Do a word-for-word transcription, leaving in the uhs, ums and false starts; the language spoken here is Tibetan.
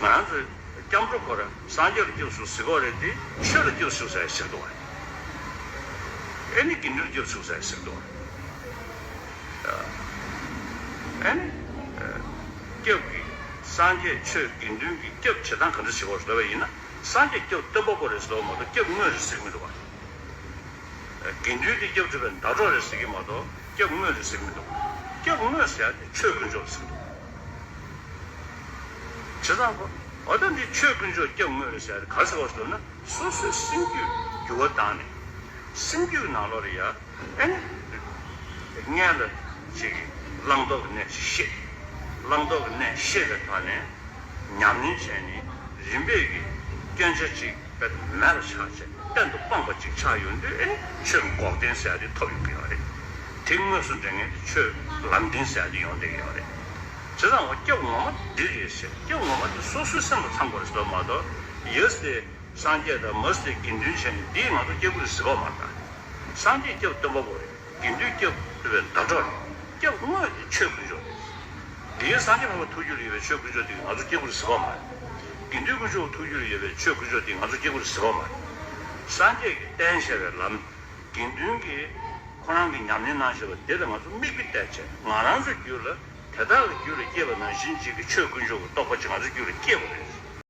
ང་རང་ཚོའི་སྐྱབས་འགྲོ་ཁོ་ར་སངས་རྒྱས་ལ་སྐྱབས་སུ་ཟེར་གོ་རེད་དེ། ཆོས་ལ་སྐྱབས་སུ་ཟེར་ཟེར་འདུག་བ། ཨེ་ནི་དགེ་འདུན་ལ་སྐྱབས་སུ་ཟེར་ཟེར་འདུག་བ། ཨེ་ནི་སྐྱབས་ཀྱི་སངས་རྒྱས་ཆོས་དགེ་འདུན་གྱི་སྐྱབས་བྱེད་སྟངས་ག་འདྲ་བྱེད་དགོས་ཟེར་བ་ཡིན་ན། སངས་རྒྱས་སྐྱབས་སྟོན་པ་པོ་རེད་ཟེར་བ་མ་གཏོགས་སྐྱབས་དངོས་རེད་ཟེར་གྱི་མི་འདུག་བ། དགེ་འདུན་དེ་སྐྱབས་སྒྲུབ་པའི་ཟླ་གྲོགས་རེད་ཟེར་གྱི་མ་གཏོགས་སྐྱབས་དངོས་རེད་ཟེར་གྱི་མི་འདུག་སྐྱབས་དངོས་ཟེར་ཡ་དེ་ཆོས་དཀོན་མཆོག་ཟེར་གྱི་འདུག་བྱས་ཙང་ཁོ་འོ་ད་འདི་ཆོས་དཀོན་མཆོག་སྐྱབས་དངོས་རེད་ཟེར་ཡ་དེ་ག་རེ་ཟེར་བ་ཟེར་ན། སོ་སོའི་སེམས་རྒྱུད་འགྱུར་བ་བཏང་ནས། སེམས་རྒྱུད་ནང་ལོགས་ལ་ཡ་ཨེ་ནི་སྔོན་ལ་ཅིག་བླང་དོར་གྱི་གནས་ཤིག་ཤེས། བླང་དོར་གྱི་གནས་ཤེས་པའི་ཐོག་ནས། ཉམས་ལེན་བྱས་ནས་རིམ་པས་ཀྱི་སྐྱོན་ཆ་གཅིག་དཔེ་མེད་པ་ཆགས་བྱས་གཏན་དུ་སྤངས་པ་གཅིག་ཆགས་ཡོང་དུས། ཨེ་ཆོས་འགོག་བདེན་ཟེར་ཡ་དེ་ཐོབ་ཡོང་གི་ཡོད་རེད། དེ་དངོས་སུ་འདྲེན་མཁན་དེ་ཆོས་ལམ་བདེན་ཟེར་ཡ་དེ་ཡོང་བསྡད་ཀྱི་ཡོད་རེད། བྱས་ཙང་འོ་སྐྱབས་ངོ་མ་འདི་རེད་ཟེར། སྐྱབས་ངོ་མ་དེ་སོ་སོའི་སེམས་ལ་ཚང་དགོས་རེད་ཟེར་བ་མ་གཏོགས། ཡ་སེ་སངས་རྒྱས་དང་མ་སེ་དགེ་འདུན་བྱས་ནས་འདིས་ང་ཚོ་སྐྱབས་ཀྱི་རེད་ཟེར་བ་མ་རེད། སངས་རྒྱས་སྐྱབས་སྟོན་པ་པོ་རེད། དགེ་འདུན་སྐྱབས་སྟོན་པའི་ཟླ་གྲོགས་རེད། སྐྱབས་དངོས་དེ་ཆོས་དཀོན་མཆོག་རེད། དེའི་སངས་རྒྱས་ཀྱི་ཐུགས་རྒྱུད་ལ་ཡོད་པའི་ཆོས་དཀོན་མཆོག་དེ་ང་ཚོ་སྐྱབས་ཀྱི་རེད་ཟེར་བ་མ་རེད། དགེ་འདུན་དཀོན་མཆོག་གི་ཐུགས་རྒྱུད་ལ་ཡོད་པའི་ཆོས་དཀོན་མཆོག་དེ་ང་ཚོ་སྐྱབས་ཀྱི་རེད་ཟེར་བ་མ་རེད། སངས་རྒྱས་ཀྱིས་བསྟན་བཞག་པའི་ལམ། དགེ་འདུན་གྱིས་ཁོ་རང་གིས་ཉམས་ལེན་གནང་བཞག་པ་དེ་ལ་ང་ཚོ་མིག་དཔེ་བལྟས་བྱས། ང་རང་ཚོའི་རྒྱུད་ལ་དེ་དག་གི་རྒྱུད་ལ་སྐྱེས་པ་ནང་བཞིན་ཅིག་གི་ཆོས་དཀོན་མཆོག་གི་རྟོགས་པ་ཅིག་ང་ཚོའི་རྒྱུད་ལ་སྐྱེ་དགོས་རེད།